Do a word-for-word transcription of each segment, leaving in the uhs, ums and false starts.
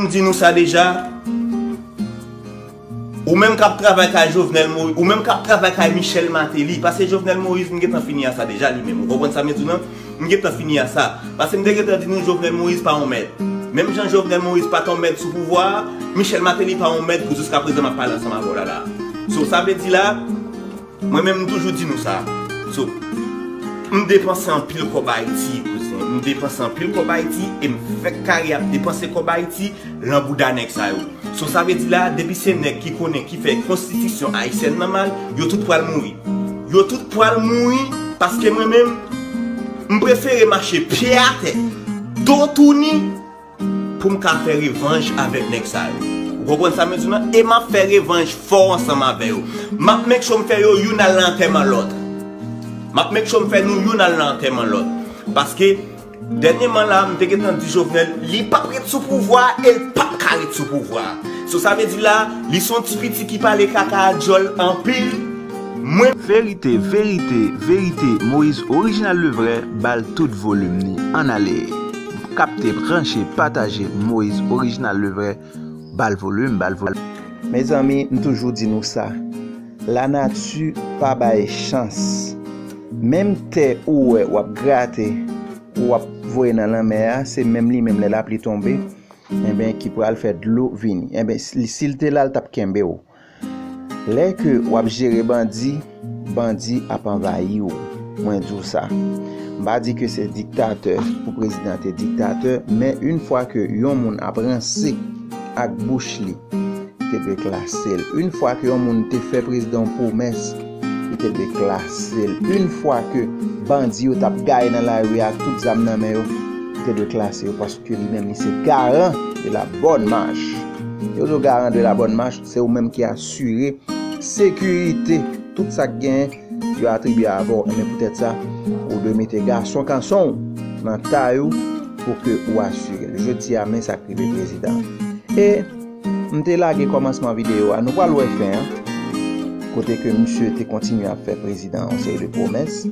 M di nou sa deja. Ou menm k ap travay kay Jovenel Moïse, ou menm k ap travay kay Michel Martelly, paske Jovenel Moïse, m gentan fini a sa deja li menm. Ou konprann sa m di w nan? M gentan fini a sa. Paske m te gentan di nou Jovenel Moïse pa yon mèt. Menm jan Jovenel Moïse pa t yon mèt sou pouvwa a, Michel Martelly pa yon mèt pou jiskaprezan m ap pale ansanm avè w la la. So, sa vle di la, mwen menm m toujou di nou sa. So, m depanse anpil kòb Ayiti, kouzen. M depanse anpil kòb Ayiti e m fèk kare ap depanse kòb Ayiti lan bouda nèg sa yo. So, sa vle di la, depi se nèg ki konnen ki fè konstitisyon ayisyèn nan mal, yo tout pral mouri. Yo tout pral mouri paske mwen menm, m prefere mache pye atè, do touni, pou m ka fè revanj avèk nèg sa yo. Ou konprann sa m di w nan? E m ap fè revanj fò ansanm avè yo. M ap make sure m fè yo youn al nan antèman lòt. M ap make sure m fè nou youn al nan antèman lòt. Paske, dènyèman la, m te gentan di Jovenel, li p ap ret sou pouvwa a e l p ap ka ret sou pouvwa a. So, sa vle di la, li se yon ti piti ki pale kaka a dyòl anpil. Mwen. Verite, verite, verite, Moïse Original Levray, ba l tout volim ni. Ann ale. Kapte, branche, pataje, Moïse Original Levray, ba l volim, ba l volim. Mezanmi, m toujou di nou sa. Lanati pa bay chans. Menm tè ou wè w ap grate, ou ap voye nan lanmè a, se menm li menm lè lapli tonbe, enben, ki pral fè dlo vini. Enben, si, si l te la, l t ap kenbe w. Lè ke w ap jere bandi, bandi ap anvayi w. Mwen di w sa. M pa di ke se diktatè pou prezidan te diktatè, men yon fwa ke yon moun ap ranse ak bouch li, te dwe klase l. Yon fwa ke yon moun te fè prezidan yon pwomès, li te dwe klase l. Yon fwa ke bandi yo t ap gaye nan lari a ak tout zam nan men yo, li te dwe klase yo, paske li menm li se garan de la bòn mach. Yo di w garan de la bòn mach, se ou menm ki asire sekirite, tout sa k genyen, yo atribye avè w. Enben poutèt sa, ou dwe mete gason kanson w nan tay ou pou ke ou asire l. Jodi a, men sa k rive prezidan an. E m te lage kòmansman videyo a, nou pral wè fen an, kote ke misye te kontinye ap fè prezidan an yon seri de pwomès,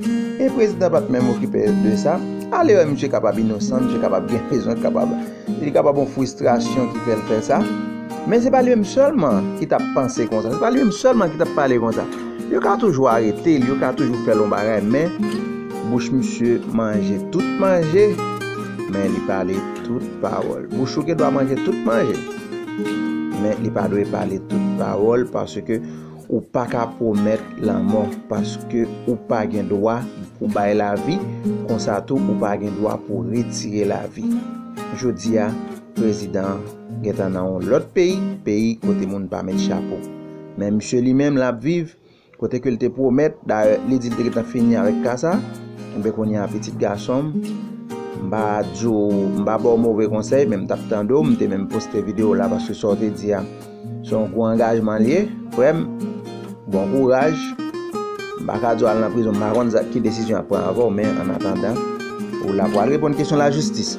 e prezidan pa t menm okipe de sa. Ale wè, misye kapab inosan, misye kapab gen rezon, kapab, li kapab yon fristrasyon ki fè l fè sa. Men se pa li menm sèlman ki t ap panse konsa, se pa li menm sèlman ki t ap pale konsa. Yo ka toujou arete l, yo ka toujou fè l yon bagay, men bouch misye manje tout manje, men li pale tout pawòl. Bouch ou gen dwa manje tout manje, men li pa dwe pale tout pawòl, paske ou pa ka pwomèt lanmò, paske ou pa gen dwa pou bay lavi, konsa tou ou pa gen dwa pou retire lavi. Jodi a, prezidan an gentan nan yon lòt peyi, peyi kote moun pa met chapo. Men misye li menm l ap viv kote ke l te pwomèt, dayè li di l te gentan fini avèk ka sa. Enben kounye a pitit gason m, m pa di w, m pa ba w move konsèy, men m t ap tande w, m te menm poste videyo la paske sa w te di a, se yon gwo angajman l ye, frè m. Bon kouraj. M pa ka di w al nan prizon, m pa konn ki desizyon y ap pran avè w, men annatandan, ou la pou al reponn kesyon lajistis.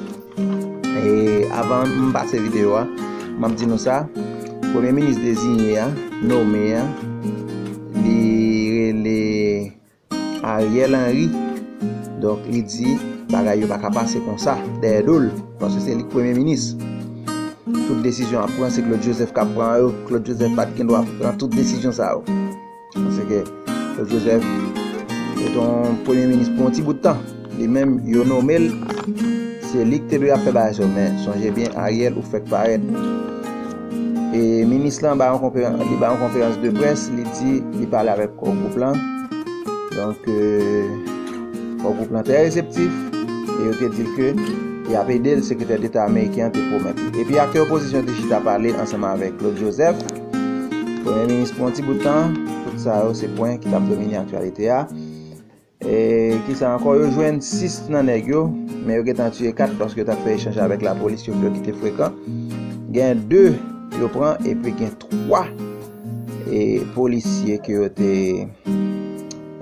E avan m pase videyo a, m ap di nou sa, premye minis deziye a, nome a, li rele Ariel Henry. Donk, li di bagay yo pa ka pase konsa dèyè do l, paske se li k premye minis. Tout desizyon ap pran, se Claude Joseph k ap pran yo. Claude Joseph pa t gen dwa pran tout desizyon sa yo. Paske Claude Joseph se te yon premye minis pou yon ti bout tan. Li menm, yo nome l, se li k te dwe ap fè bagay sa yo. Men sonje byen, Ariel, ou fèk parèt. E minis lan ba yon konferans, li ba yon konferans de près, li di li pale avèk kò gwoup lan. Donk, euh, kò gwoup lan trè reseptif, e yo te di l ke y ap ede l, sekretè deta ameriken an te pwomèt li. Epi aktè opozisyon te chita pale ansanm avèk Claude Joseph, premye minis pou yon ti bout tan. Tout sa yo se pwen ki t ap domine aktyalite a. E kisa ankò? Yo jwenn sis nan nèg yo, men yo gentan tiye kat paske yo t ap fè echanj avèk lapolis, yo fè yo kite frekan. Gen de yo pran, epi gen twa, e, polisye ke yo te,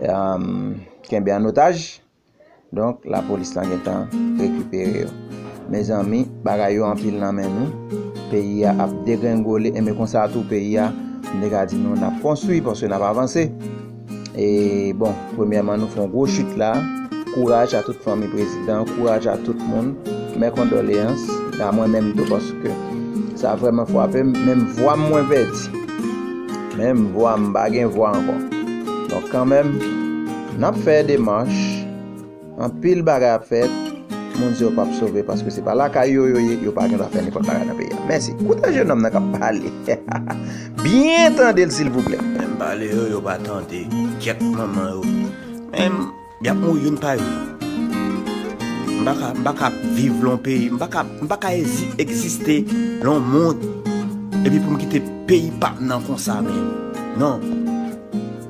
um, kenbe an otaj. Donk, lapolis lan gentan rekipere yo. Mezanmi, bagay yo anpil nan men nou. Peyi a ap degrengole, enben konsa tou peyi a, m te ka di nou, n ap konstwi paske n ap avanse. E, bon, premyèman, nou fè yon gwo chit la. Kouraj a tout fanmi prezidan, kouraj a tout moun. Mes condoléances a mwen menm tou, paske Sa vrèman frape m, menm vwa m mwen pèdi. Menm vwa m pa gen vwa ankò. Donk kanmenm, n ap fè demach, anpil bagay ap fèt, moun sa yo p ap sove paske se pa lakay yo yo ye, yo pa gen dwa fè nenpòt bagay nan peyi a. Mèsi. Koute jennonm nan k ap pale. Byen tande l silvouplè. Menm pale yo, yo pa tande. Kyèt manman yo. Menm Y ap mouri youn pa youn. M pa ka, m pa ka viv lon peyi, m pa ka, m pa ka ezi-, egziste lon mond epi pou m kite peyi pa m nan konsa menm. Non.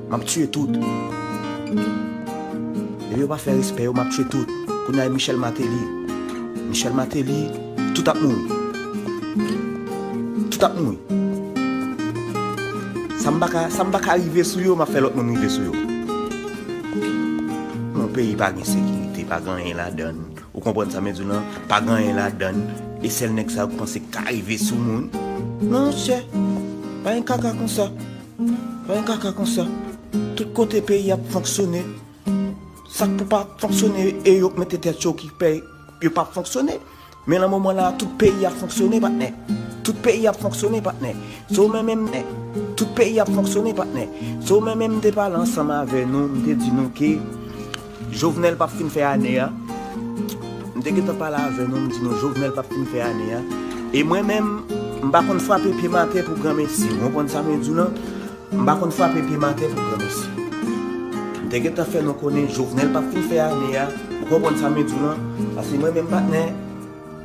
M ap tiye tout. Epi yo pa fè respè yo, m ap tiye tout. Kounye a Michel Martelly. Michel Martelly, tout ap mouri. Tout ap mouri. Sa m pa ka, sa m pa ka rive sou yo, m ap fè lòt moun rive sou yo. Yon peyi pa gen sekirite, pa gen anyen ladann. Ou konprann sa m di w lan? Pa gen anyen ladann. E sèl nèg sa yo k panse k ka rive sou moun. Non, monchè. Pa gen kaka konsa. Pa gen kaka konsa. Tout kote peyi ap fonksyone. Sa k pou pa fonksyone e yo k mete tèt yo ki pè yo p ap fonksyone. Men nan moman la, tout peyi ap fonksyone, patnè. Tout peyi ap fonksyone, patnè. Se ou menm menm, tout peyi ap fonksyone, patnè. Se ou menm menm m te pale ansanm avè nou, m te di nou ke Jovenel p ap fin fè ane a. M te gentan pale avè nou, m di nou Jovenel p ap fin fè ane a. E mwen menm, m pa konn frape pye m atè pou granmesi. Ou konprann sa mwen di w lan? M pa konn frape pye m atè pou granmesi. M te gentan fè nou konnen Jovenel p ap fin fè ane a. Ou konprann sa m di w lan? Paske mwen menm patnè,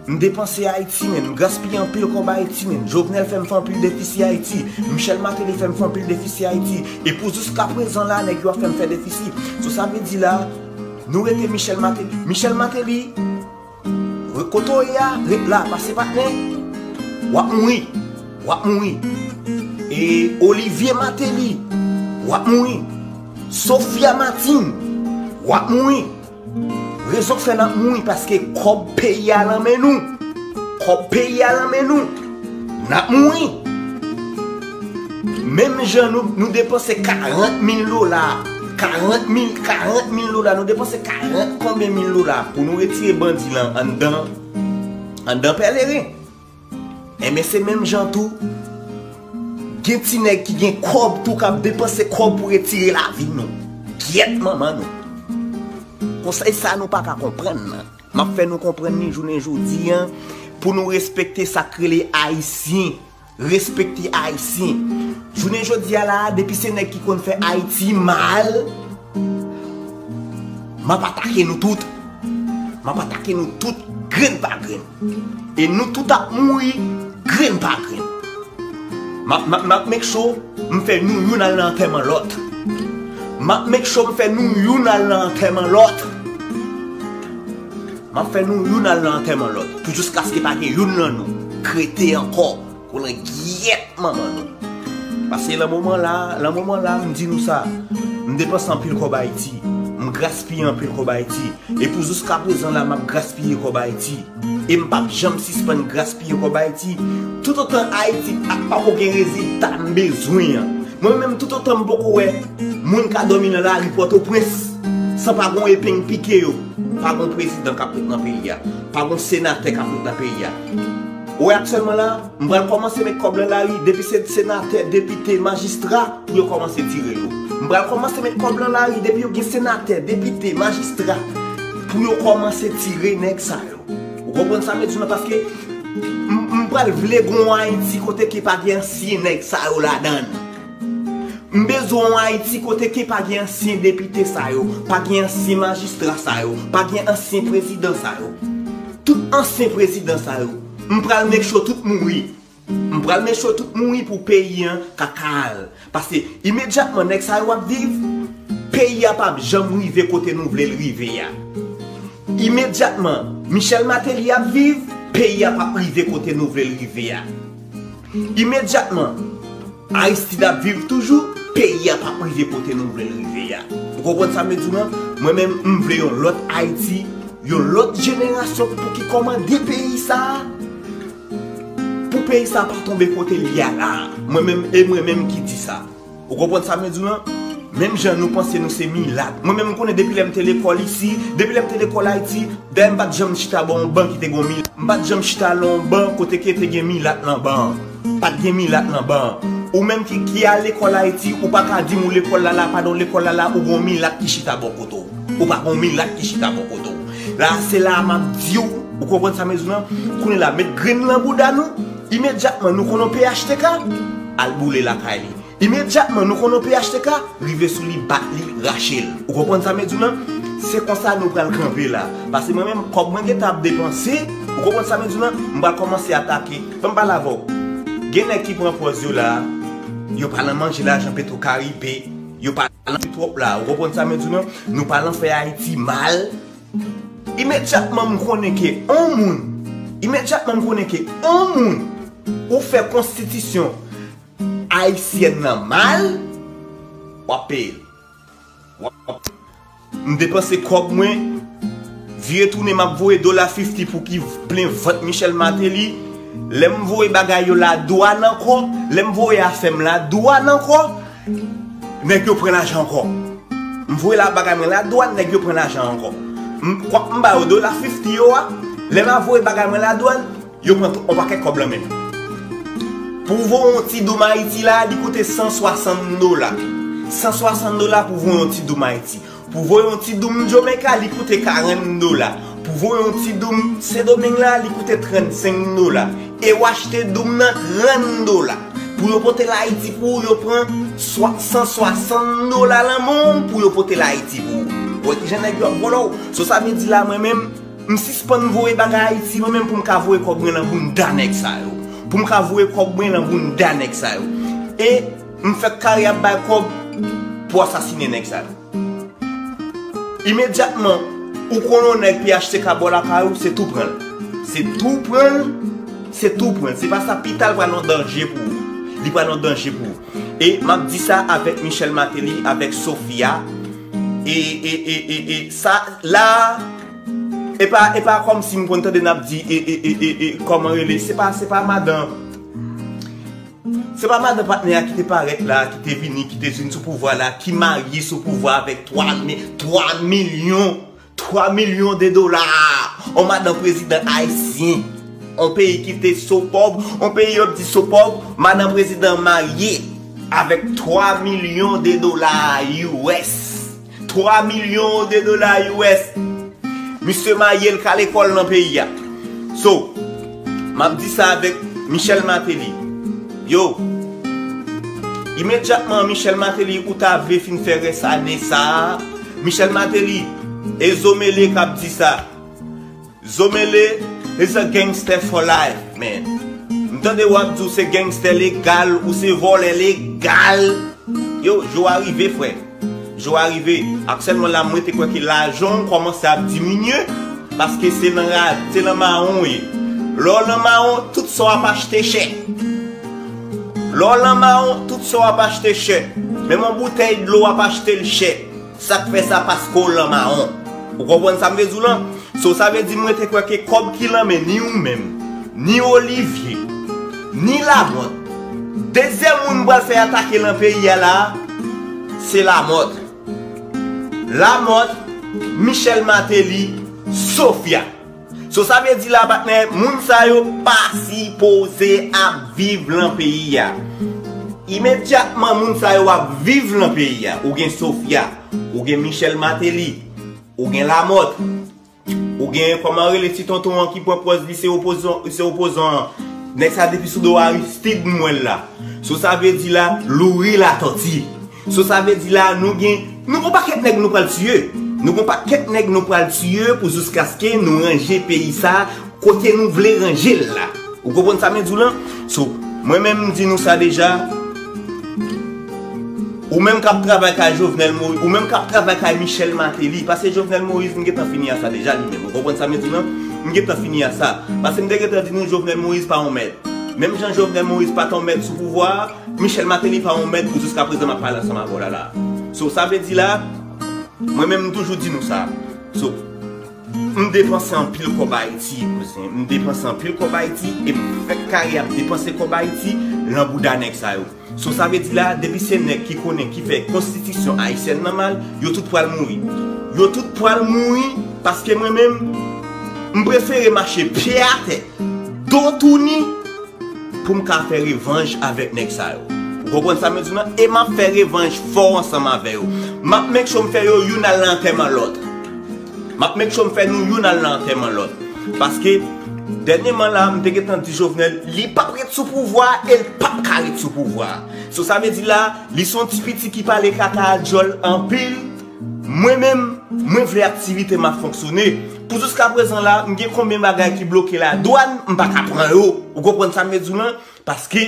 m depanse Ayiti, men m gaspiye anpil kòb Ayiti, men Jovenel fè m fè anpil defisi Ayiti. Michel Martelly fè m fè anpil defisi Ayiti. E pou jiskaprezan la, nèg yo ap fè m fè defisi. So sa vle di la, nou rete Michel Martelly. Michel Martelly, Re-, kote w ye a, ret la, pase patnè. W ap mouri. W ap mouri. E Olivier Martelly, w ap mouri. Sophia Martine, w ap mouri. Rezon k fè n ap mouri, paske kòb peyi a nan men nou. Kòb peyi a nan men nou. N ap mouri. Menm jan nou, nou depanse karant mil dola, karant mil, karant mil dola, nou depanse karant konbyen mil dola pou nou retire bandi lan anndan, anndan pèleren. Enben, se menm jan tou, gen ti nèg ki gen kòb tou k ap depanse kòb pou retire lavi nou. Gyèt manman nou. Konsèy sa nou pa ka konprann nan. M ap fè nou konprann li jounen jodi a, pou nou respekte sa k rele Ayisyen. Respekte Ayisyen. Jounen jodi a la, depi se nèg ki konn fè Ayiti mal, m ap atake nou tout. M ap atake nou tout, grenn pa grenn. E nou tout ap mouri, grenn pa grenn. M ap, m ap, m ap make sure m fè nou youn al nan antèman lòt. M ap make sure m fè nou youn al nan antèman lòt. M ap fè nou youn al nan antèman lòt. Pou jiskaske pa gen youn nan nou k rete ankò. Kolangyèt manman nou. Paske lan moman la, lan moman la, m di nou sa. M depanse anpil kòb Ayiti. M gaspiye anpil kòb Ayiti. E pou jiskaprezan la, m ap gaspiye kòb Ayiti. E m p ap janm sispann gaspiye kòb Ayiti. Toutotan Ayiti pa, pako gen rezilta m bezwen an. Mwen menm, toutotan m poko wè moun ka dòmi nan lari Pòtoprens san pa gon epeng pike yo, pa gon prezidan k ap ret nan peyi a, pa gon senatè k ap ret nan peyi a. Ou wè aktyèlman la, m pral kòmanse met kòb lan lari, depi se senatè, depite, majistra, pou yo kòmanse tire yo. M pral kòmanse met kòb lan lari, depi yo gen senatè, depite, majistra, pou yo kòmanse tire nèg sa yo. Ou konprann sa m di w lan? Paske m, m pral vle gon Ayiti kote ke pa gen ansyen nèg sa yo ladann. M bezwen yon Ayiti kote ke pa gen ansyen depite sa yo, pa gen ansyen majistra sa yo, pa gen ansyen prezidan sa yo. Tout ansyen prezidan sa yo, m pral make sure tout mouri. M pral make sure tout mouri pou peyi an ka kal. Paske imedyatman nèg sa yo ap viv, peyi a p ap janm rive kote nou vle l rive a. Imedyatman Michel Martelly ap viv, peyi a p ap rive kote nou vle l rive a. Imedyatman Aristide ap viv toujou, peyi a p ap rive kote nou vle l rive a. Ou konprann sa m di w lan? Mwen menm, m vle yon lòt Ayiti, yon lòt jenerasyon pou ki kòmande peyi sa a. Pou peyi sa a pa tonbe kote l ye a la a. Mwen menm, e mwen menm ki di sa. Ou konprann sa m di w lan? Menm jan nou panse nou se milat. Mwen menm, m konnen depi lè m te lekòl isi, depi lè m te lekòl Ayiti, dayè m pa t janm chita bò yon ban ki te gen yon milat. M pa t janm chita lè yon ban kote ke te gen milat nan ban an. Pa t gen milat nan ban an. Ou menm ki, ki al lekòl Ayiti, ou pa ka di m ou lekòl la la, pandan w lekòl la la, ou gen yon milat ki chita bò kote w. Ou pa gen yon milat ki chita bò kote w. La, se la a m ap di w, ou konprann sa m di w lan? Kounye la, met grenn nan bouda nou, imedyatman nou konn yon P H T K, al boule lakay li. Imedyatman nou konn yon P H T K, rive sou li, bat li, rache l. Ou konprann sa m di w lan? Se konsa nou pral kanpe la. Paske mwen menm, kòb mwen gentan ap depanse, ou konprann sa m di w lan? M pral kòmanse atake. Ban m pale avè w. Gen nèg ki pran pòz yo la, yo pa nan manje lajan Petro Caribe, yo pa nan twòp la. Ou konprann sa m di w lan? Nou pa nan fè Ayiti mal. Imedyatman m konnen ke on moun, imedyatman m konnen ke on moun ou fè konstitisyon ayisyèn nan mal, w ap peye l. W ap, m depanse kòb mwen, vire tounen m ap voye dola fifti pou ki plen vant Michel Martelly. Lè m voye bagay yo ladwàn ankò, lè m voye afè m ladwàn ankò, nèg yo pran lajan ankò. M voye la bagay mwen ladwàn, nèg yo pran lajan ankò. M, m ba yo dola fifti yo a, lè m a voye bagay mwen ladwàn, yo pran yon pakèt kòb lan men m. Pou voye yon ti doum Ayiti la, li koute san swasann dola. San swasann dola pou voye yon ti doum Ayiti. Pou voye yon ti doum Jamaica, li koute karant dola. Pou voye yon ti doum Sendomeng la, li koute trannsenk dola. E w achte doum nan trant dola. Pou yo pote l Ayiti pou ou, yo pran swa, san swasann dola lan men w pou yo pote l Ayiti pou ou. Ou wè kijan nèg yo ap vòlò w? So, sa vle di la, mwen menm, m sispann voye bagay Ayiti, mwen menm, pou m ka voye kòb mwen nan bounda nèg sa yo. Pou m ka voye kòb mwen nan bounda nèg sa yo. E m fèk kare ap bay kòb pou asasinen nèg sa yo. Imedyatman, ou konn yon nèg P H T K bò lakay ou, se tou pran l. Se tou pran l, se tou pran l. Se pa sa, pita l pral yon danje pou ou. Li pral yon danje pou ou. E m ap di sa avèk Michel Martelly, avèk Sophia. E, e, e, e, e sa la, e pa, e pa kòmsi m konn tande n ap di, e, e, e, e, e, kòman rele, se pa, se pa madan. Se pa madan patnè a ki te parèt la, ki te vini, ki te vin sou pouvwa la, ki marye sou pouvwa avèk twa mi-, twa milyon, twa milyon de dola. On madan prezidan ayisyen. On peyi ki te so pòv, on peyi yo ap di so pòv, madan prezidan marye avèk twa milyon de dola U S. Twa milyon de dola U S. Misye marye l k al lekòl nan peyi a. So, m ap di sa avèk Michel Martelly. Yo, imedyatman Michel Martelly ou ta vle fin fè rès ane sa a, Michel Martelly, e Zomele k ap di sa. Zomele is a gangster for life, man. M tande w ap di w se gangster legal, ou se vòlè legal. Yo, jou a rive, frè. Jou a rive. Aktyèlman la, mwen te kwè ke lajan w kòmanse ap diminye, paske se nan ra-, se nan mawon w ye. Lè w nan mawon, tout sa w ap achte chè. Lè w nan mawon, tout sa w ap achte chè. Menm yon boutèy dlo w ap achte l chè. Sa k fè sa? Paske w nan mawon. Ou konprann sa m vle di w lan? So, sa vle di mwen te kwè ke kòb ki lan men ni ou menm, ni Olivier, ni Lamothe. Dezyèm moun m pral fè atake lan peyi a la, se Lamothe. Lamothe, Michel Martelly, Sophia. So, sa vle di la, patnè, moun sa yo pa sipoze ap viv lan peyi a. Imedyatman, moun sa yo ap viv lan peyi a. Ou gen Sophia, ou gen Michel Martelly, ou gen Lamothe, ou gen, kòman rele ti tonton an ki pran pòz li se opozan, se opozan an. Nèg sa depi sou do Aristide m wè l la. So sa vle di la, Louri Latòti. So sa vle di la, nou gen, nou gon pakèt nèg nou pral tiye. Nou gon pakèt nèg nou pral tiye pou jiskaske nou ranje peyi sa kote nou vle ranje l la. Ou konprann sa m di w lan? So, mwen menm m di nou sa deja. Ou menm k ap travay kay Jovenel Moïse, ou menm k ap travay kay Michel Martelly, paske Jovenel Moïse, m gentan fini a sa deja li menm. Ou konprann sa m di w lan? M gentan fini a sa. Paske m te gentan di nou Jovenel Moïse pa yon mèt. Menm jan Jovenel Moïse pa t yon mèt sou pouvwa a, Michel Martelly pa yon mèt pou jiska prezan m ap pale ansanm avè w la la. So, sa vle di la, mwen menm m toujou di nou sa. So, M depanse anpil kòb Ayiti, kouzen. M depanse anpil kòb Ayiti e m fèk kare ap depanse kòb Ayiti lan bouda nèg sa yo. So sa vle di la, depi se nèg ki konnen ki fè konstitisyon ayisyèn nan mal, yo tout pral mouri. Yo tout pral mouri paske mwen menm, m prefere mache pye atè, do touni, pou m ka fè revanj avèk nèg sa yo. Ou konprann sa m di w lan? E m ap fè revanj fò ansanm avè yo. M ap make sure m fè yo youn al nan antèman lòt. M ap make sure m fè nou youn al nan antèman lòt. Paske, dènyèman la, m te gentan di Jovenel, li p ap ret sou pouvwa a e l p ap ka ret sou pouvwa a. So sa vle di la, li se yon ti piti ki pale kaka a dyòl anpil. Mwen menm, mwen vle aktivite m ap fonksyone. Pou jiska prezan la, m gen konbyen bagay ki bloke ladwàn, m pa ka pran yo. Ou konprann sa m vle di w lan? Paske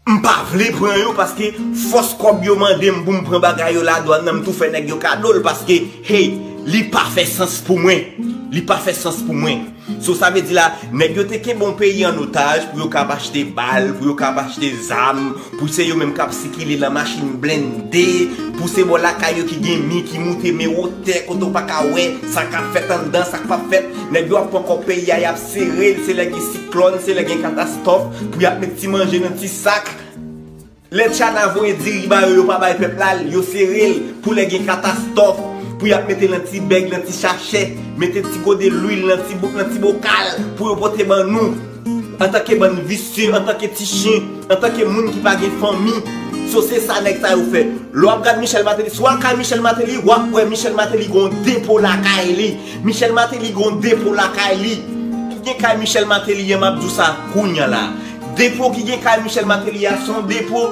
m pa vle pran yo, paske fòs kòb yo mande m pou m pran bagay yo ladwàn nan, m tou fè nèg yo kado l, paske, hey, li pa fè sans pou mwen. Li pa fè sans pou mwen. So sa vle di la, nèg yo te kenbe yon peyi an otaj pou yo ka ap achte bal, pou yo ka ap achte zam, pou se yo menm k ap sikile lan machin blende, pou se bò lakay yo ki gen mi ki moute men wotè kote w pa ka wè sa k ap fèt anndan, sa k p ap fèt. Nèg yo ap pran kòb peyi a, y ap sere l, se lè gen siklòn, se lè gen katastwòf, pou y ap met ti manje nan ti sak. Lè Tchana voye diri ba yo, yo pa bay pèp la l, yo sere l pou lè gen katastwòf, pou y ap mete l nan ti bèg, nan ti sachè, mete ti gode lwil nan ti bo-, nan ti bokal pou yo pote ban nou. Antanke bann visye, antanke ti chen, antanke moun ki pa gen fanmi. So se sa nèg sa yo fè. Lè w ap gad Michel Martelly, si w al kay Michel Martelly, w ap wè Michel Martelly gon depo lakay li. Michel Martelly gon depo lakay li. Ki gen kay Michel Martelly an, m ap di w sa kounya la. Depo ki gen kay Michel Martelly a, se yon depo,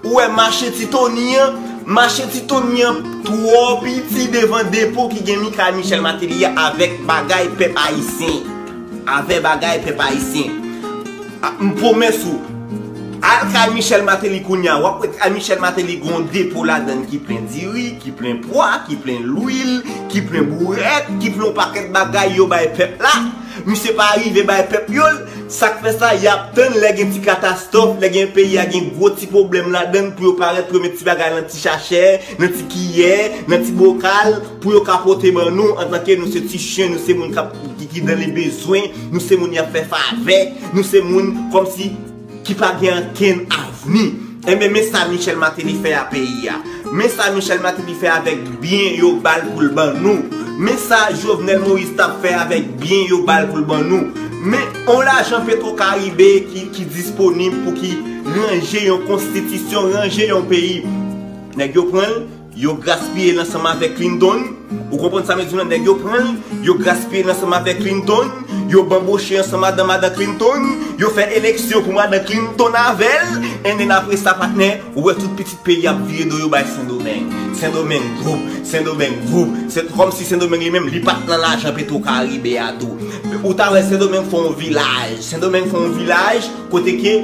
ou wè mache Ti Tony an, mache Ti Tony an twò piti devan depo ki gen mi kay Michel Martelly a avèk bagay pèp ayisyen. Avè bagay pèp ayisyen. A, m pwomès ou, al kay Michel Martelly kounya, w ap wè kay Michel Martelly gon depo ladann ki plen diri, ki plen pwa, ki plen lwil, ki plen bourèt, ki plen yon pakèt bagay yo bay pèp la. Misye pa rive bay pèp yo l. Sa k fè sa, y ap tann lè gen ti katastwòf, lè gen peyi a gen gwo ti pwoblèm ladann pou yo parèt, pou yo met ti bagay nan ti sachè, nan ti kiyè, nan ti bokal, pou yo ka pote ban nou, antanke nou se ti chen, nou se moun k ap, ki, ki dan le bezwen, nou se moun y ap fè favè, nou se moun kòmsi ki pa gen ankenn avni. Enben, men sa Michel Martelly fè a peyi a. Men sa Michel Martelly fè avèk byen yo ba l pou l ban nou. Men sa Jovenel Moïse t ap fè avèk byen yo ba l pou l ban nou. Men on lajan Petro Caribe ki, ki disponib pou ki ranje yon konstitisyon, ranje yon peyi. Nèg yo pran l, yo gaspiye l ansanm avèk Clinton. Ou konprann sa m di w lan? Nèg yo pran l, yo gaspiye l ansanm avèk Clinton, yo banboche ansanm madan madan Clinton, yo fè eleksyon pou madan Clinton avè l, and then apre sa, patnè, ou wè tout pitit peyi ap vire do yo bay Sendomeng. Sendomeng gwoup, Sendomeng gwoup. Se kòmsi Sendomeng li menm, li pa t nan lajan Petro Caribe a tou. Ou ta wè Sendomeng fè yon vilaj. Sendomeng fè yon vilaj kote ke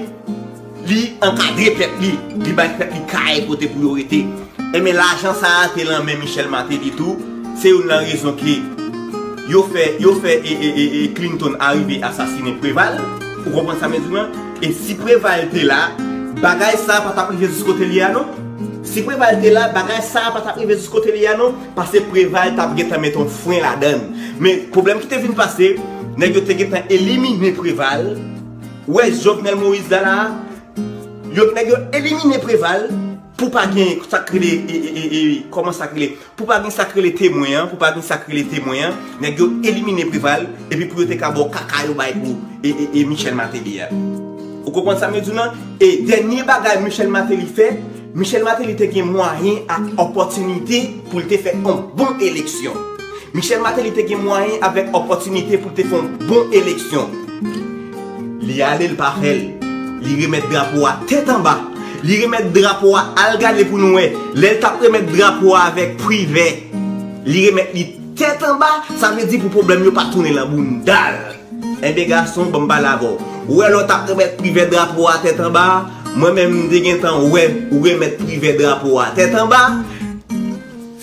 li ankadre pèp li, li bay pèp li kay kote pou yo rete. Enben, lajan sa a te lan men Michel Martelly tou. Se youn nan rezon ke yo fè, yo fè e, e, e, e Clinton arive asasinen Preval. Ou konprann sa m di w lan? E si Preval te la, bagay sa a pa t ap rive jis kote l ye a non. Si Preval te la, bagay sa a pa t ap rive jis kote l ye a non. Paske Preval t ap gentan met yon fren ladann. Men pwoblèm ki te vin pase, nèg yo te gentan elimine Preval. Ou wè Jovenel Moïse la la a, yo, nèg yo elimine Preval pou pa gen sa k rele, e, e, e, e, kòman sa k rele? Pou pa gen sa k rele temwen an, pou pa gen sa k rele temwen an, nèg yo elimine Preval, epi pou yo te ka ba w kaka yo bay pou, e, e, e, Michel Martelly a. Ou konprann sa m di w lan? E dènye bagay Michel Martelly fè, Michel Martelly te gen mwayen ak opòtinite pou l te fè yon bon eleksyon. Michel Martelly te gen mwayen avèk opòtinite pou l te fè yon bon eleksyon. Li ale, l pa fè l. Li remèt drapo a tèt anba. Li remèt drapo a, al gade pou nou wè. Lè l t ap remèt drapo a avèk Privè, li remèt li tèt anba, sa vle di pou pwoblèm yo pa tounen lan bounda l. Enben gason, ban m pale avè w. Ou wè lè w t ap remèt Privè drapo a tèt anba, mwen menm m te gentan wè ou remèt Privè drapo a tèt anba.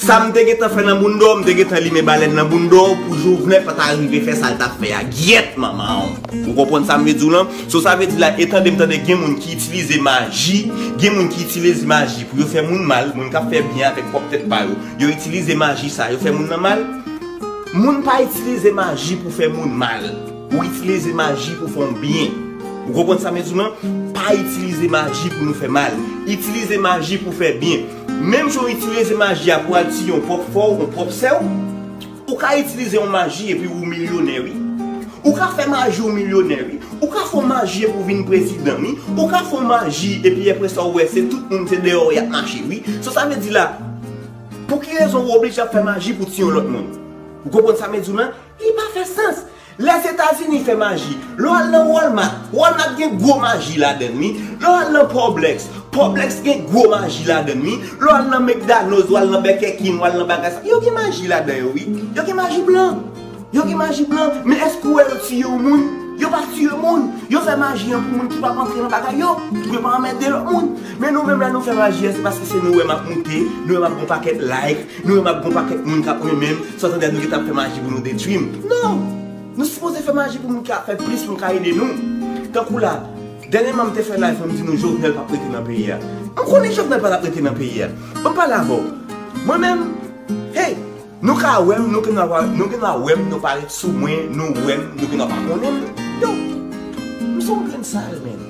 Sa m te gentan fè nan bounda w, m te gentan limen balèn nan bounda w pou Jovenel pa ta rive fè sa l t ap fè a. Gyèt manman w. Ou konprann sa m vle di w lan? So sa vle di la, e tande m tande gen moun ki itilize maji, gen moun ki itilize maji pou yo fè moun mal, moun k ap fè byen avèk pwòp tèt pa yo. Yo itilize maji sa, yo fè moun nan mal. Moun pa itilize maji pou fè moun mal. Ou itilize maji pou fè yon byen. Ou konprann sa m di w lan? Pa itilize maji pou nou fè mal. Itilize maji pou fè byen. Menm jan w itilize maji a pou al tiye yon pwòp frè w, yon pwòp sè w, ou ka itilize yon maji epi ou milyonè, wi. Ou ka fè maji ou milyonè, wi. Ou ka fè yon maji epi ou vin prezidan, wi. Ou ka fè yon maji epi apre sa ou wè se tout moun se deyò y ap mache, wi. So sa vle di la, pou ki rezon ou oblije ap fè maji pou tiye yon lòt moun? Ou konprann sa m di w lan? Li pa fè sans. Lèzetazini fè maji. Lè w al nan Walmart, Walmart gen gwo maji ladan l, wi. Lè w al nan Publix, Publix gen gwo maji ladan l, wi. Lè w al nan McDonald's, w al nan Burger King, w al nan bagay sa, yo gen maji ladan yo, wi. Yo gen maji blan. Yo gen maji blan. Men èske w wè yo tiye yon moun? Yo pa tiye moun. Yo fè maji an pou moun ki p ap antre nan bagay yo, pou yo pa anmède lòt moun. Men nou menm lè nou fè maji an, se paske se nou wè m ap moute, nou wè m ap gon pakèt like, nou wè m ap gon pakèt moun k ap renmen m. Sa w tande a, nou gentan ap fè maji pou nou detwi m? Non! Nou sipoze fè maji pou moun ki ap fè plis, moun k ap ede nou. Tankou la, dènyèman m te fè live, mwen m di nou Jovenel p ap rete nan peyi a. M konnen Jovenel pa t ap rete nan peyi a. Ban m pale avè w. Mwen menm, hey, nou ka wè m, nou gendwa, nou gendwa wè m, nou parèt sou mwen, nou wè m, nou gendwa pa konnen m. Yo, m se yon grenn sal, menn.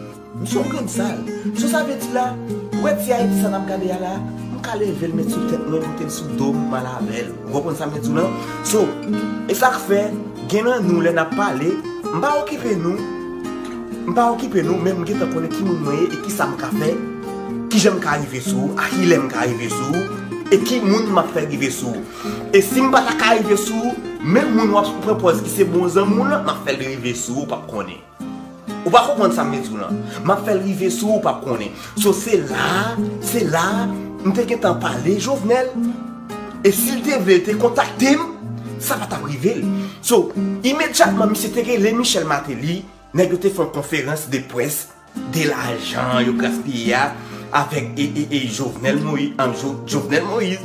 M se yon grenn sal. So sa vle di la, ou wè ti Ayiti sa n ap gade a la, m ka leve l met sou tèt mwen, pote l sou do m, m al avè l. Ou konprann sa m vle di w lan? So, e sa k fè, gen nan nou lè n ap pale, m pa okipe nou, m pa okipe nou, men m gentan konnen ki moun mwen ye e ki sa m ka fè, ki jan m ka rive sou ou, a ki lè m ka rive sou ou, e ki moun m ap fè rive sou ou. E si m pa ta ka rive sou ou, menm moun w ap pran pòz ki se bon zanmi w lan, m ap fè l rive sou ou, ou p ap konnen. Ou pa konprann sa m vle di w lan. M ap fè l rive sou ou, ou p ap konnen. So, se la, se la, m te gentan pale Jovenel. E si l te vle, l te kontakte m, sa pa t ap rive l. So, imedyatman, misye te rele Michel Martelly, nèg yo te fè yon konferans de près de lajan yo gaspiye a avèk e, e, e Jovenel Moïse, an, Jo, Jovenel Moïse,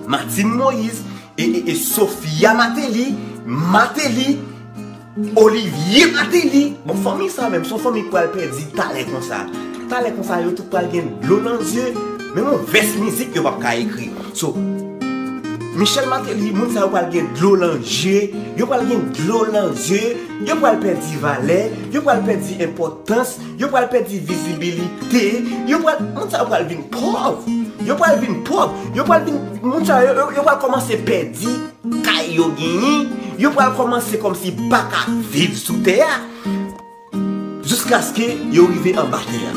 Martine Moïse, e, e, e Sophia Martelly, Martelly, Olivier Martelly. Bon, fanmi sa menm, se yon fanmi k pral pèdi talè konsa. Talè konsa, yo tout pral gen dlo nan zye. Menm yon vès mizik, yo p ap ka ekri. So, Michel Martelly, moun sa yo pral gen dlo nan je, yo pral gen dlo nan zye, yo pral pèdi valè, yo pral pèdi enpòtans, yo pral pèdi vizibilite, yo pral, moun sa yo pral vin pòv, yo pral vin pòv, yo pral vin, moun sa yo, yo, yo pral kòmanse pèdi kay yo genyen, yo pral kòmanse kòmsi pa ka viv sou tè a. Jiskaske yo rive anba tè a.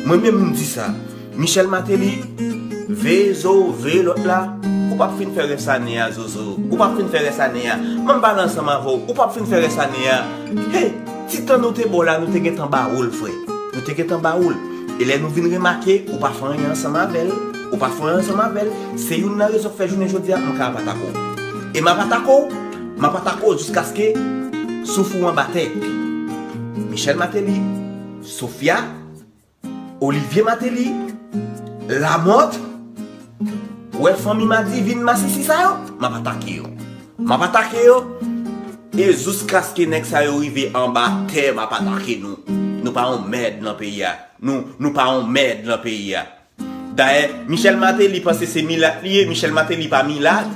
Mwen menm m di sa, Michel Martelly, veye zo w, veye lòt la, ou p ap fin fè rès ane a, Zozo. Ou p ap fin fè rès ane a. Ban m pale ansanm avè w, ou p ap fin fè rès ane a. Hey, ti tan nou te ba w la, nou te gentan ba ou l, frè. Nou te gentan ba ou l. E lè nou vin remake, ou pa fè anyen ansanm avè l, ou pa fè anyen ansanm avè l, se youn nan rezon k fè jounen jodi a, m ka ap atake w. E m ap atake w, m ap atake w jiskaske souf ou anba tè. Michel Martelly, Sophia, Olivier Martelly, Lamothe, ou wè fanmi Madivin, Masisi sa yo, m ap atake yo. M ap atake yo, e jiskaske nèg sa yo rive anba tè, m ap atake nou. Nou pa yon mèd nan peyi a. Nou, nou pa yon mèd nan peyi a. Dayè, Michel Martelly panse se milat li ye, Michel Martelly pa milat.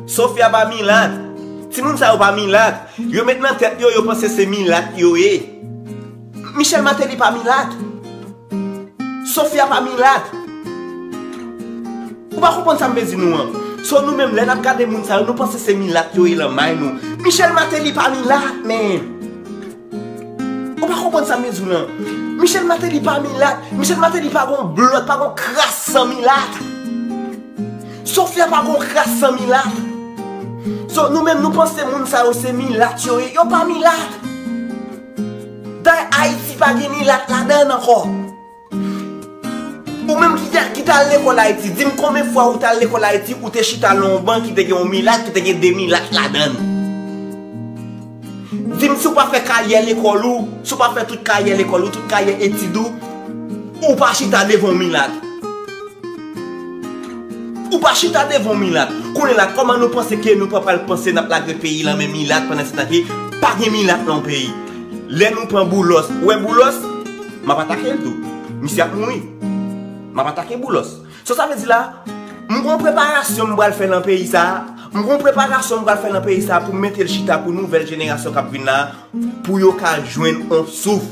Sophia pa milat. Timoun sa yo pa milat. Yo met nan tèt yo, yo panse se milat yo ye. Michel Martelly pa milat. Sophia pa milat. Ou pa konprann sa m vle di nou an. So nou menm, lè n ap gade moun sa yo, nou panse se milat yo ye lan may nou. Michel Martelly pa milat, men. Ou pa konprann sa m vle di w lan. Michel Martelly pa milat. Michel Martelly pa gon blòt, pa gon kras san milat. Sophia pa gon kras san milat. So, nou menm, nou panse moun sa yo se milat yo ye. Yo pa milat. Dayè, Ayiti pa gen milat ladan l ankò. Ou menm ki, ki t al lekòl Ayiti, di m konbyen fwa ou t al lekòl Ayiti, ou te chita nan yon ban ki te gen yon milat, ki te gen de milat ladan l. Di m si w pa fè karyè lekòl ou, si w pa fè tout karyè lekòl ou, tout karyè etid ou, ou pa chita devan yon milat. Ou pa chita devan yon milat. Kounye la, kòman nou panse ke nou pa pral panse n ap lage peyi lan men milat pandan se tan ke pa gen milat lan yon peyi? Lè nou pran Boulos, ou wè Boulos? M ap atake l tou. Misye ap mouri. M ap atake Boulos. So sa vle di la, m gon preparasyon m pral fè nan peyi sa a. M gon preparasyon m pral fè nan peyi sa pou m mete l chita pou nouvèl jenerasyon k ap vin la, pou yo ka jwenn on souf,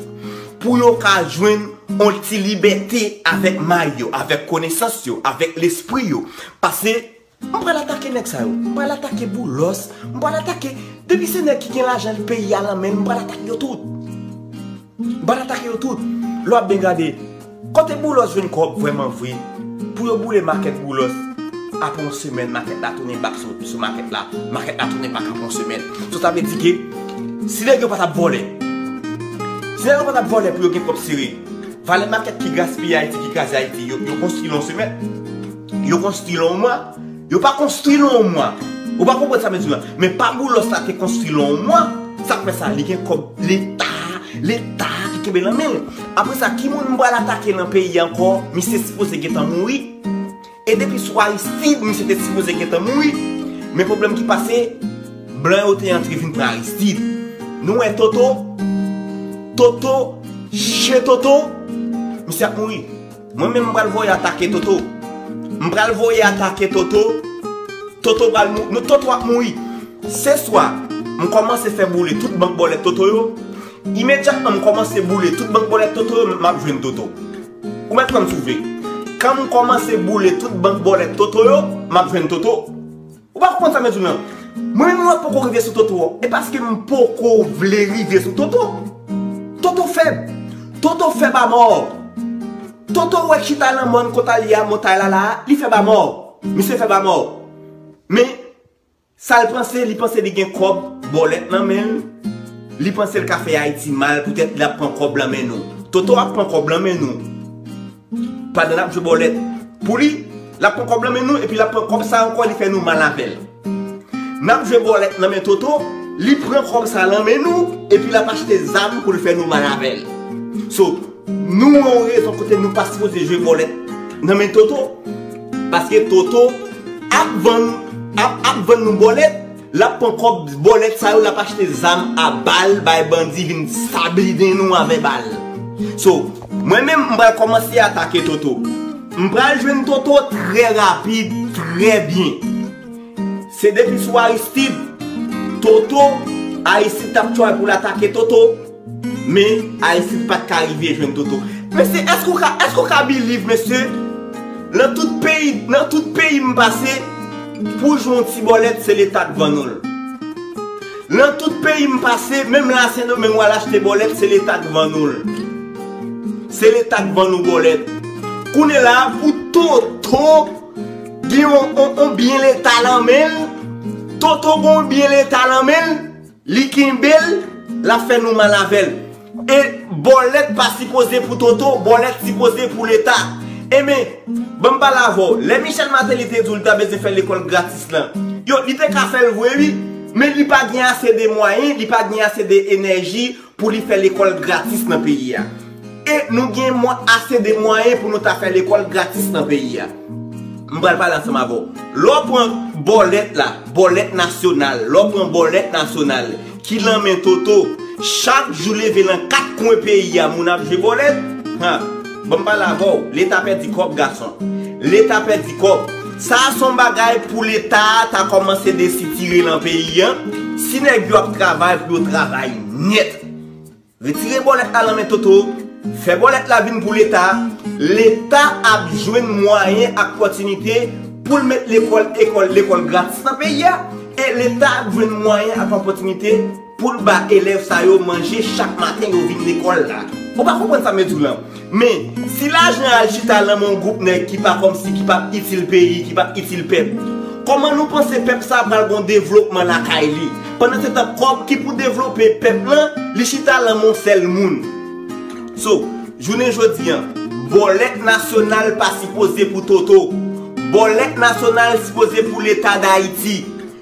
pou yo ka jwenn on ti libète avèk may yo, avèk konesans yo, avèk lespri yo. Paske m pral atake nèg sa yo, m pral atake Boulos, m pral atake, depi se nèg ki gen lajan peyi a nan men l, m pral atake yo tout. M pral atake yo tout. Lè w ap byen gade, kote Boulos jwenn kòb vrèman vre? Pou yo boule makèt Boulos, apre yon semèn, makèt la tounen bak sou, sou makèt la. Makèt la tounen bak apre yon semèn. So, sa vle di ke si nèg yo pa t ap vòlè, si nèg yo pa t ap vòlè pou yo gen kòb sere, valè makèt ki gaspiye Ayiti, ki kraze Ayiti, yo, yo konstwi l yon semèn. Yo konstwi l yon mwa. Yo pa konstwi l yon mwa. Ou pa konprann sa m di w la. Men pa Boulos la te konstwi l yon mwa. Sa k fè sa? Li gen kòb Leta. Leta ki kenbe nan men l. Apre sa, ki moun m pral atake nan peyi a ankò? Misye sipoze gentan mouri. E depi sou Aristide, misye te sipoze gentan mouri. Men pwoblèm ki pase, blan yo te antre vin pran Aristide. Nou wè Toto, Toto, chen Toto, misye ap mouri. Mwen menm, m pral voye atake Toto. M pral voye atake Toto. Toto pral mou-, nou, Toto ap mouri. Se swa, m kòmanse fè boule tout bank bòlèt Toto yo. Imedyatman m kòmanse boule tout bank bòlèt Toto yo, m ap jwenn Toto. Ou mèt pran m si w vle. Kan m kòmanse boule tout bank bòlèt Toto yo, m ap jwenn Toto. Ou pa konprann sa m di w lan? Mwen menm, mwen poko rive sou Toto. E paske m poko vle rive sou Toto. Toto fèb. Toto fèb amò. Toto wè chita nan mòn kote l ye a, montay la la, li fèb amò. Misye fèb amò. Men, sa l panse, li panse li gen kòb bòlèt nan men l. Li panse l ka fè Ayiti mal, poutèt l ap pran kòb lan men nou. Toto ap pran kòb lan men nou. Pandan n ap jwe bòlèt. Pou li, l ap pran kòb lan men nou, epi l ap pran kòb sa ankò, li fè nou mal avè l. N ap jwe bòlèt nan men Toto, li pran kòb sa lan men nou, epi l ap achte zam pou l fè nou mal avè l. So, nou yon rezon kote nou pa sipoze jwe bòlèt nan men Toto. Paske Toto ap vann, ap, ap vann nou bòlèt, l ap pran kòb bòlèt sa yo, l ap achte zam a bal bay bandi vin sablinen nou avè bal. So, mwen menm, m pral kòmanse atake Toto. M pral jwenn Toto trè rapid, trè byen. Se depi sou Aristide. Toto, Aristide t ap try pou l atake Toto. Men, Aristide pa t ka rive jwenn Toto. Mesye, èske w ka, èske w ka believe, mesye? Nan tout peyi, nan tout peyi m pase, pou jwenn yon ti bòlèt, se Leta k vann ou l. Nan tout peyi m pase, menm la Sendomeng, w al achte bòlèt, se Leta k vann ou l. Se Leta k vann ou bòlèt. Kounye la, pou Toto gen yon, yon, yon byen Leta lan men l, Toto gen yon byen Leta lan men l, li kenbe l, l ap fè nou mal avè l. E bòlèt pa sipoze pou Toto, bòlèt sipoze pou Leta. Enben, ban m pale avè w. Lè Michel Martelly te di w li ta bezwen fè lekòl gratis lan, yo, li te ka fè l vre, wi, men li pa gen ase de mwayen, li pa gen ase de enèji pou li fè lekòl gratis nan peyi a. E nou gen mwa-, ase de mwayen pou nou ta fè lekòl gratis nan peyi a. M pral pale ansanm avè w. Lè w pran bòlèt la, bòlèt nasyonal, lè w pran bòlèt nasyonal ki lan men Toto, chak jou leve nan kat kwen peyi a, moun ap jwe bòlèt. Ha, ban m pale avè w, Leta pèdi kòb, gason. Leta pèdi kòb. Sa a se yon bagay pou Leta a ta kòmanse desitire lan peyi a. Si nèg yo ap travay, pou yo travay nèt. Retire bòlèt la lan men Toto, fè bòlèt la vin pou Leta. Leta ap jwenn mwayen ak opòtinite pou l met lekòl, ekòl, lekòl gratis nan peyi a. E Leta ap jwenn mwayen ak opòtinite pou l ba elèv sa yo manje chak maten yo vin lekòl la. Ou pa konprann sa m di w lan? Men, si lajan al chita lan men yon gwoup nèg ki pa kòmsi, ki p ap itil peyi, ki p ap itil pèp, kòman nou panse pèp sa a pral gon devlopman lakay li? Pandansetan, kòb ki pou devlope pèp lan, li chita lan men yon sèl moun. So, jounen jodi a, bòlèt nasyonal pa sipoze pou Toto. Bòlèt nasyonal sipoze pou Leta Dayiti.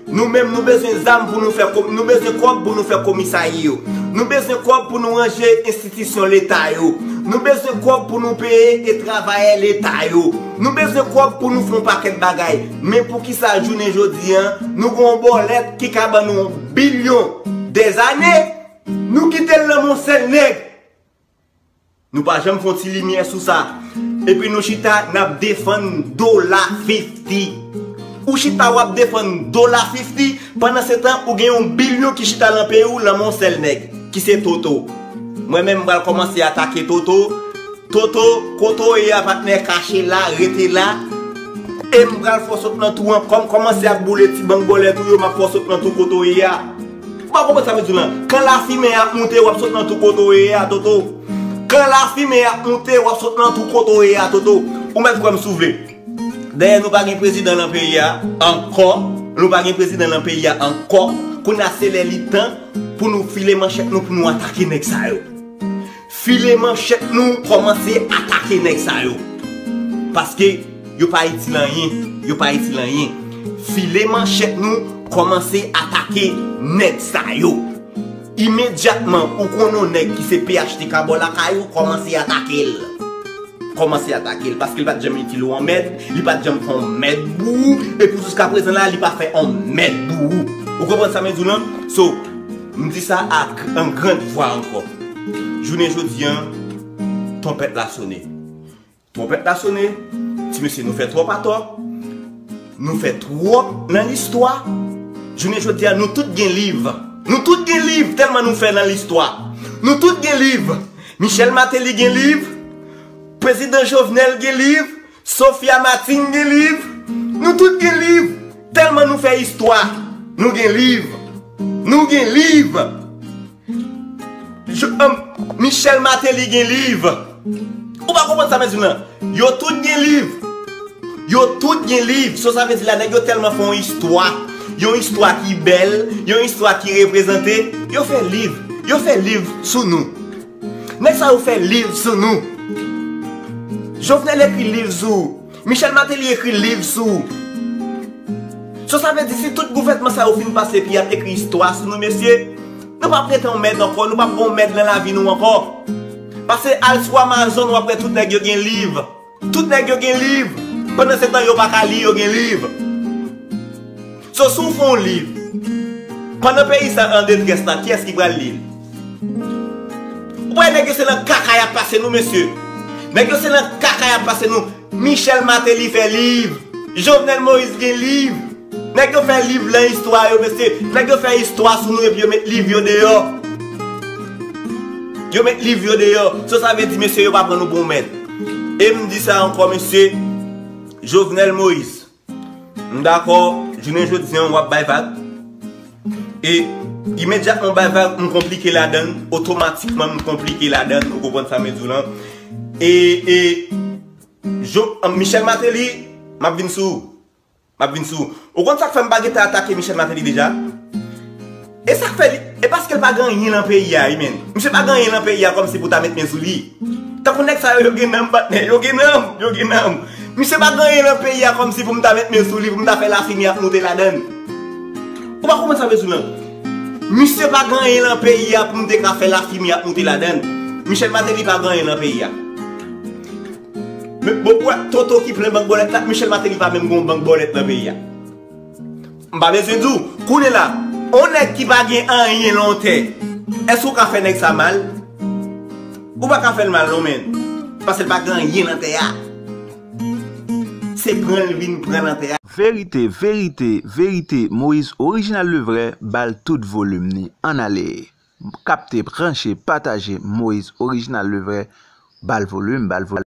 Nou menm, nou bezwen zam pou nou fè ko-, nou bezwen kòb pou nou fè komisarya yo. Nou bezwen kòb pou nou ranje enstitisyon Leta yo. Nou bezwen kòb pou nou peye e travayè Leta yo. Nou bezwen kòb pou nou fè yon pakèt bagay. Men poukisa jounen jodi a, nou gen yon bòlèt ki ka ban nou yon bilyon dèzane, nou kite l nan men yon sèl nèg? Nou pa janm fè yon ti limyè sou sa. Epi nou chita, n ap defann dola fifti. Ou chita w ap defann Dola Fifty, pandan se tan ou gen yon bilyon ki chita nan peyi w, nan men yon sèl nèg, ki se Toto. Mwen menm, m pral kòmanse atake Toto. Toto, kote w ye a, patnè, kache la, rete la. E m pral fè w sot nan twou an, kòm kòmanse ap boule ti bank bòlèt ou yo, m ap fè w sot nan twou kote w ye a. Ou pa konprann sa m di w lan? Kan lafimen ap moute, w ap sot nan twou kote w ye a, Toto. Kan lafimen ap moute, w ap sot nan twou kote w ye a, Toto. Ou mèt kwè m si w vle. Dayè, nou pa gen prezidan nan peyi a ankò. Nou pa gen prezidan nan peyi a ankò. Kounye a, se lè li tan pou nou file manchèt nou, pou nou atake nèg sa yo. File manchèt nou, kòmanse atake nèg sa yo. Paske yo pa itil anyen. Yo pa itil anyen. File manchèt nou, kòmanse atake nèg sa yo. Imedyatman, ou konn yon nèg ki se P H T K bò lakay ou, kòmanse atake l. Kòmanse atake l, paske l pa t janm itil ou anmèd, li pa t janm fè yon mèd pou ou, epi jiska prezan la, li pa fè yon mèd pou ou. Ou konprann sa mwen di w lan? So, m di sa ak an grand vwa ankò. Jounen jodi an, twonpèt la sone. Twonpèt la sone, ti mesye, nou fè twòp atò. Nou fè twòp nan listwa. Jounen jodi a, nou tout gen liv. Nou tout gen liv, tèlman nou fè nan listwa. Nou tout gen liv. Michel Martelly gen liv. Prezidan Jovenel gen liv. Sophia Martine gen liv. Nou tout gen liv. Tèlman nou fè istwa. Nou gen liv. Nou gen liv. Jo- um, Michel Martelly gen liv. Ou pa konprann sa mwen di w lan? Yo tout gen liv. Yo tout gen liv. So sa vle di la, nèg yo tèlman fè yon istwa. Yon istwa ki bèl, yon istwa ki reprezante. Yo fè liv. Yo fè liv sou nou. Nèg sa yo fè liv sou nou. Jovenel ekri liv sou ou. Michel Martelly ekri liv sou ou. So sa vle di si tout gouvènman sa yo fin pase epi y ap ekri istwa sou nou, mesye, nou p ap rete anmèd ankò, nou p ap gen anmèd nan lavi nou ankò. Pase al sou Amazon, w ap wè tout nèg yo gen liv. Tout nèg yo gen liv. Pandan se tan yo pa ka li, yo gen liv. So, si w fè yon liv, pandan peyi sa an detrès la, kiyès ki pral li l? Ou wè nèg yo se nan kaka y ap pase nou, mesye. Nèg yo se nan kaka y ap pase nou. Michel Martelly fè liv. Jovenel Moïse gen liv. Nèg yo fè liv lan istwa yo, mesye. Nèg yo fè istwa sou nou epi yo met liv yo deyò. Yo met liv yo deyò. So sa vle di, mesye, yo pa pran nou pou yon mèd. E m di sa ankò, mesye. Jovenel Moïse. M dakò, jounen jodi an, w ap bay vag. E imedyatman w bay vag, m konplike ladann, otomatikman m konplike ladann, ou konprann sa m di w lan. E, e, Jo- Michel Martelly, m ap vin sou ou. M ap vin sou ou. Ou konn sa k fè m pa gentan atake Michel Martelly deja? E sa k fè li, e paske l pa gen anyen nan peyi a, wi, menn. Misye pa gen anyen nan peyi a kòmsi pou ta met men sou li. Tankou nèg sa yo, yo gen nanm, patnè, yo gen nanm, yo gen nanm. Misye pa gen anyen nan peyi a kòmsi pou m ta met men sou li, pou m ta fè lafimi ap moute ladann. Ou pa konprann sa m di w lan? Misye pa gen anyen nan peyi a pou m te ka fè lafimi ap moute ladann. Michel Martelly pa gen anyen nan peyi a. Men, bon, ou wè Toto ki plen bank bòlèt la, Michel Martelly pa menm gen yon bank bòlèt nan peyi a. M pa bezwen di w, kounye la, yon nèg ki pa gen anyen nan yon tè, èske w ka fè nèg sa mal? Ou pa ka fè l mal non, menn. Paske l pa gen anyen nan tè a. Se pran l vin pran nan tè a. Verite, verite, verite, Moïse Original Levrè ba l tout volim ni. Ann ale. Kapte, branche, pataje, Moïse Original Levrè ba l volim, ba l volim.